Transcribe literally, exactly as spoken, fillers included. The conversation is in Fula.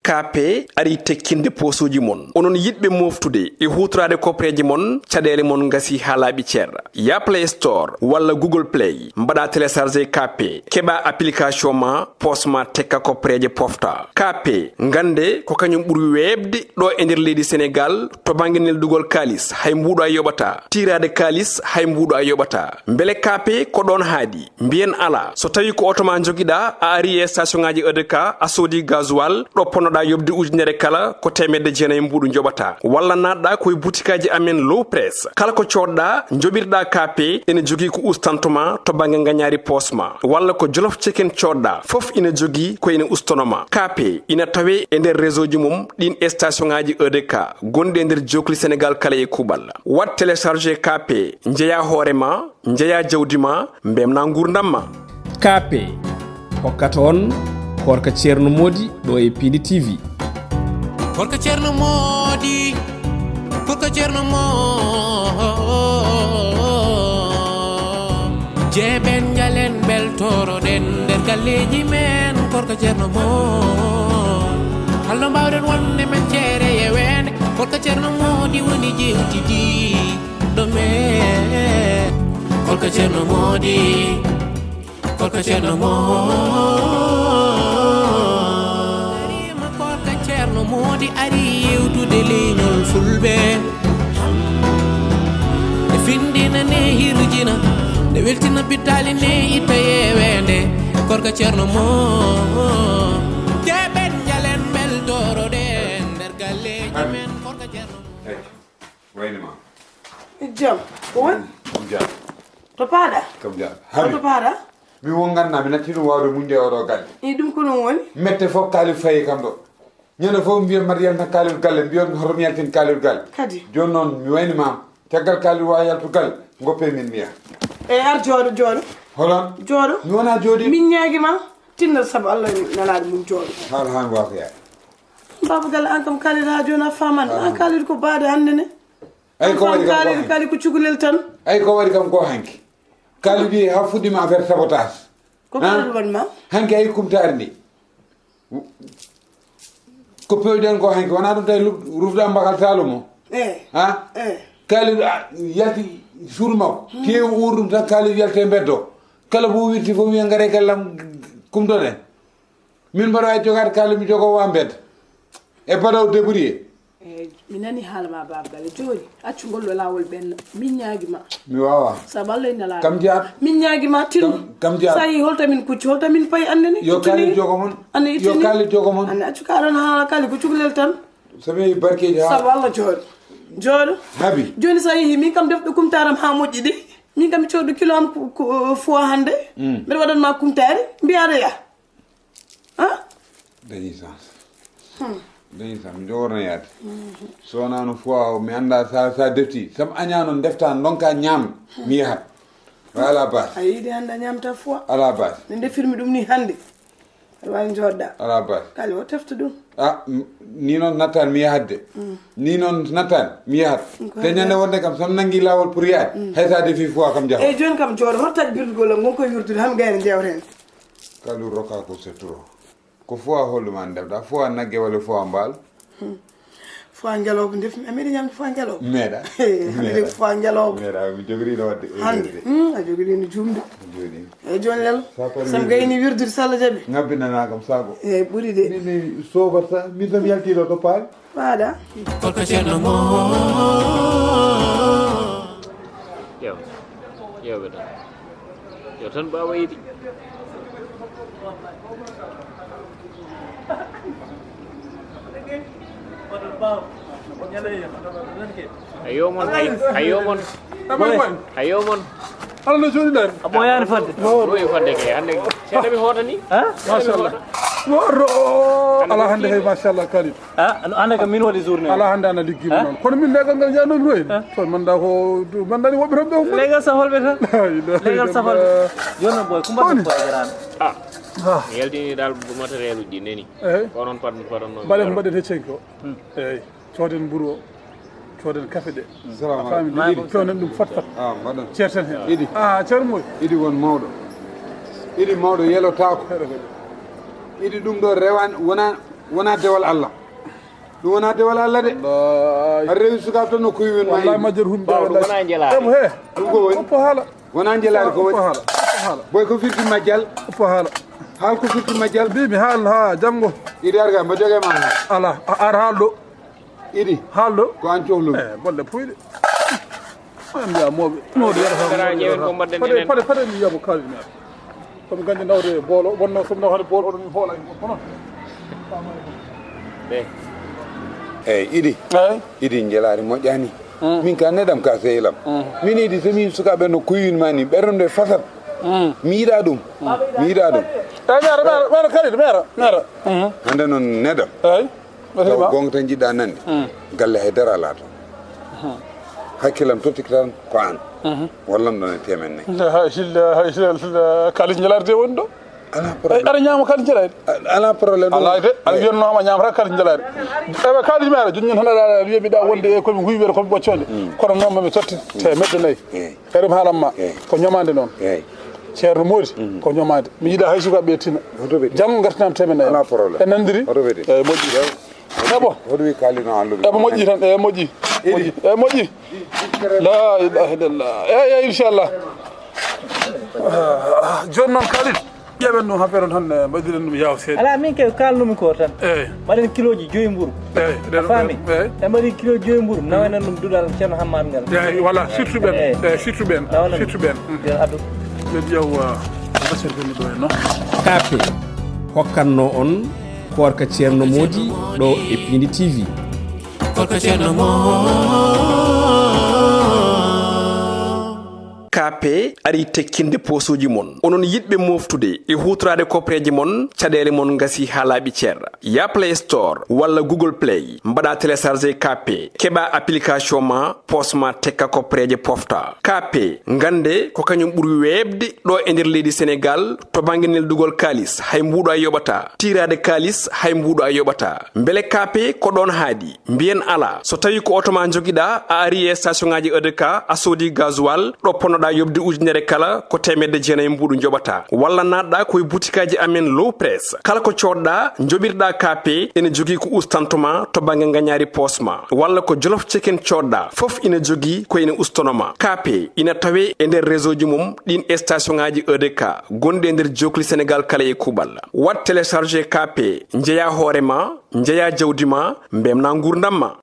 K P ari tekkinde poosuuji mon. Onon yiɗɓe mooftude e huutoraade kopreeje mon, caɗeele mon ngasi haa laaɓi cer. Ya Play Store walla Google Play, mbaɗa télécharger K P, keɓa application ma, poos ma tekka kopreeje pofta. K P, ngannde ko kañum ɓuri weeɓde ɗo e nder leydi Senegaal to bannge neldugol kaalis, hay mbuuɗo a yoɓata. Tiiraade kaalis, hay mbuuɗo a yoɓata. Mbele K P ko ɗoon haaɗi? Mbiyen alaa. So tawii ko oto ma njogiɗaa, a ari e station ŋaaji E D K, a soodi gasoil, ɗo ponnoɗaa yoɓde ujunere kala, ko teemedde jeenayi mbuuɗu njoɓataa. Walla naatɗaa ko e butikaaji amen Low Press. Kala ko coodɗaa, njoɓirɗaa K P, ene jogii ko ustanto ma to bannge ngañaari poos ma. Walla ko Jolof Chicken coodɗaa, fof ina jogii ko ene ustono ma. K P ina tawee e nder réseau ji mum ɗin e station ŋaaji E D K gonɗi e nder jookli Senegaal kala e kuuɓal. Waɗ télécharger K P, njeyaa hoore ma, njeyaa jawdi ma, mbemna nguurndam ma. K P hokkata on Koorka Ceerno Moodi ɗo e Piindi T V. Koorka Ceerno Moodi, Koorka Ceerno Moodi. Jeeɓen njalen mbeltoroɗen nder galleeji men, Koorka Ceerno Moodi. Halno mbaawɗen wonde men ceere e weende, Koorka Ceerno Moodi woni jewtidi. Ɗo men, Koorka Ceerno Moodi, Koorka Ceerno Moodi. Darima Koorka Ceerno Moodi ari yewtude leñol Fulɓe. Ne findina, ne hirjina, ne weltina pittaali, ne itta yeweende. Koorka Ceerno Moodi. Jeeɓen njalen mbeltoroɗen nder galleeji men, Koorka Ceerno Moodi. Wayni ma. Jam. Ko woni? Kam jam. To paaɗa? Kam jam. Hol to paaɗa? Mi won ganna, mi natti ɗum wawde muñde oɗo galle. I ɗum ko ɗum woni? Mette fof kaali fayi kam ɗo. Ñande fof mbiyon mbaɗa yalta kaalel galle, mbiyon hoto mi yaltin kaalel galle. Kadi? Jooni noon mi wayni ma. Caggal kaalel wa yaltu galle, ngoppe min mi yaha. E ar jooɗo, jooɗo. Holon? Jooɗo. Mi wona jooɗi. Min ñaagi ma, tinnal sabu Allah e Nelaaɗo mum jooɗo. Haala haa mi waafa yaade. Baaba Galle, aan kam kaalid haa jooni a faamaani. Aan kaalid ko baade hannde ne. Ay ko waɗi kam ko kaalid hanki. Kaalid ko cukalel tan. Ay ko waɗi kam ko hanki. Kaalid wi haa fuɗɗiima affaire sabotage. Ko kaalid waɗ ma? Hanki ay kumtaari ndi. Ko pewɗen ko hanki, wonaa ɗum tawi rufda mbakal taalo mo. Eh. Ha? Eh. Kaalid yalti suudu makko. Teewu uur ɗum tan kaalid yalti e mbeddo. Kala fof wirti fof wiya ngare gallam kumtoɗen. Min mbaɗa wawi jogaade kala mi jogo wa mbedda. E badaw débrouillé. Eyi, mi nani haala ma Baaba Galle. Jooni, accu ngol ɗo laawol ɓenna. Min ñaagi ma. Mi wawa. Sabu Allah e Nelaaɗo. Kam jaat. Min ñaagi ma tinno. Kam, kam jaat. Sa yi holta min kucci, holta min payi annene. Yo kali jogo mon. Anne yo ittini. Kali jogo mon. Anne accu kaɗon haala kali ko cukalel tan. Sabi barkeji ha. Sabu Allah jooɗo. Jooɗo. Habi. Jooni sa yehi min kam defɗo kumtaram ha moƴƴi de. Min kam mi coodu kilo am ko, ko, foie hannde. Mm. Mbeɗa waɗan ma kumtaari, mbiyaɗo ya. Ha? Dañi sens. Hmm. Dañi sens, mi jogorno yaade. So wonaa no foie o, mi annda sa, sa defti. Sam añaano defta, ndonka ñaam, mi yahat. Wa ala bas. A yiɗi hannde a ñaamta foie? Ala bas. Min defirmi ɗum ni hannde. Aɗa waawi jooɗɗa. Ala bas. Kali o tefta ɗum. Ah, m-, ni noon nattan mi yahat de. Mm. Ni noon nattan mi yahat. Ko te ñande wonde kam, sam nangi laawol pour yaade. Mm. Hay sa defi foie kam jahat. Eyi, jooni kam jooɗo, hoto taƴ birlugol am, ngon koye wirdude, hami gayna jewte heen. Kalu roka ko c'est trop. Ko foie holɗum an ndefɗa? Foie nagge walla foie mbaal? Hmm. Foie ngelooba ndefmi. A meeɗi ñamde foie ngelooba? Meeɗa. Meeɗa. Foie ngelooba. Meeɗa, mi jogoriino waɗde. Hannde. Hmm, a jogoriino juumde. Jooni. Eyi, jooni lelo. Sam gayni wirdude, so Allah jaɓi. Ngabbinanaa kam sago. Eyi, ɓuri de. Min mi soobata, min tan yaltiiɗo to paali. Paaɗa. Koorka Ceerno Moodi. Ƴeew. Ƴeewɓe tan. Yo tan Baaba yiɗi. Ayo mon, ay-, ayo mon. Ayo mon. Ala no jooɗi ɗaani. A ɓooyaani fadde. Ɗoyi fadde kay, hannde seeɗa mi hootani. Ha? Machallah. Woto, o, ala hannde hay, machallah, Kalidou. Ha? Ano, hannde kam min waɗi journée. Ala hannde ana liggi noon. Kono min legal ngal yaanomi royde. Ha? To manda ko, manda ni woɓɓe tan ɓe. Legal safolɓe tan. La ilaha illallah. Legal safolɓe. Jooni boy, kumba ko e garaan. Ah. Ah. Mi yaltini dal matériel uji neni. Eyi. Ko onon pad-, padanno mi. Mbaɗen ko mbaɗete cenki o. Hmm. Eyi. Cooden mburu o. Cooden kafe ɗe. Salamu aleykum. A faami? Idi. Pewnen ɗum fat fat. Ah, mbaɗon. Ceerten heen. Idi. Ah, Ceerno Moy. Idi won mawɗo. Idi mawɗo yelotaako. Heɗo, heɗo. Idi ɗum ɗo rewan, wona Wonaa dewal Allah. Ɗum wonaa dewal Allah de. Wallaahi. A rewi sukaaɓe tan no kuy win ma. Wallaahi majjor hum de. Wallaahi. Wonaa njelaari. Emo he. Ɗum ko woni? Uppo haala. Wonaa njelaari ko woni? Uppo haala. Uppo haala. Boy ko firti majjal? Uppo haala. Haal ko firti majjal? Mbiimi haal haa janngo. Idi arga mbo joge ma haal. Ala, a ar haal ɗo. Idi. Haal ɗo. Ko an cohlumi. Eh, bolle puyɗe. An mbiya mawɓe. Mawɓe yarata. Garaaji on ko mbaɗɗen enen. Pade, pade, pade mi yiya mo kaaldi mi ara. Komi gandi nawde boolo, wonno somi naw hade boolo, oɗon mi hoola hen. Kono. Ɓe. Eyyi, Idi. Eyyi. Idi, njelaari moƴƴaani. Mm. Min ka neɗam ka sehilam. Mm. Min Idi, so mi sukaaɓe no kuywin ma ni, ɓerɗam nde fasat. Mm. Mi yiɗa ɗum. Mm. Mi yiɗa ɗum. Eyyi, mi ara, mi ara, mi ara, Kalidou, mi ara, mi ara. Mhm. Hannde noon neɗam. Eyyi. Taw goonga tan njiɗɗa nande. Mm. Galle hay dara alaa toon. Mhm. Hakkilam tottike tan ko aan. Mhm. Wallam ɗon e temen nayi. La ilaha illallah. Kaalis njelaari de woni ɗo. Alaa problème. Aɗa ñaama kaalis njelaari? A-, alaa problème. Alaa de. Aɗa wiyatnoo ma ñaamata kaalis njelaari. Ewa kaalis mi ara, jooni tan aɗa, aɗa wiya mbiɗa wonde e komi huywere, komi ɓoccoonde. Mm. Kono noon mami totte teemedde nayi. Eyi. Eɗum haalan ma. Eyi. Ko ñomaande noon. Eyi. Ceerno Moodi, mhm, ko ñomaande. Mi yiɗa hay sukaaɓe ɓe tina. Hoto ɓe tina. Janngo ngartinam temen nayi. Alaa problème. En nanndiri? Hoto ɓe tina. Eyi, moƴƴi. Eyi. Hoto wi kaalino an lobi. Eɓe moƴƴi tan, eɓe moƴƴi. Idi. Moƴƴi. Eɓe moƴƴi. La ilaha illallah. Eyi, eyi, inchallah. Ah, jooni noon Kalidou, ƴeewen ɗum affaire on tan, eh, mbaɗiren ɗum yaaw seeɗa. Alaa, min kay ko kaalnumi ko tan. Eyi. Mbaɗen kilooji joyi mburu. Eyi, a faami? Eyi. En mbaɗi kilo joyi mburu, nawanen ɗum duɗal Ceerno Hammaat ngal. Eyi, voilà, surtout ɓen. Eyi. Eyi, surtout ɓen. Nawanen surtout ɓen. Yo addu. Ɓe ƴeewa basirde ni ɗo e no. Kaafe hokkatnoo on Koorka Ceerno Moodi ɗo e Piindi T V. Koorka Ceerno Moodi. Kaafe arii tekkinde poosooji mon. Onon yiɗɓe mooftude e huutoraade koppareeje mon, caɗeele mon ngasii haa laaɓi cer. Yaa Play Store walla Google Play, mbaɗa télécharger Kaafe, keɓa application ma, poos ma tekka koppareeje pofta. Kaafe, ngannde ko kañum ɓuri weeɓde ɗo e nder leydi Senegaal to bannge neldugol kaalis, hay mbuuɗu a yoɓataa. Tiiraade kaalis, hay mbuuɗu a yoɓataa. Mbele Kaafe ko ɗoon haaɗi? Mbiyen alaa. So tawii ko oto ma njogiɗaa, a arii e station ŋaaji E D K, a soodii gasoil, ɗo ponnoɗaa yoɓde ujunere kala, ko teemedde jeenayi mbuuɗu njoɓataa. Walla naatɗaa ko e butikaaji amen Low Press. Kala ko coodɗaa, njoɓirɗaa Kaafe, ene jogii ko ustanto ma to bannge ngañaari poos ma. Walla ko Jolof Chicken coodɗaa, fof ina jogii ko ina ustono ma. Kaafe ina tawee e nder réseau ji mum, ɗiin e station ŋaaji E D K, gonɗi e nder jookli Senegaal kala e kuuɓal. Waɗ télécharger Kaafe, njeyaa hoore ma, njeyaa jawdi ma, mbeltinaa nguurndam ma.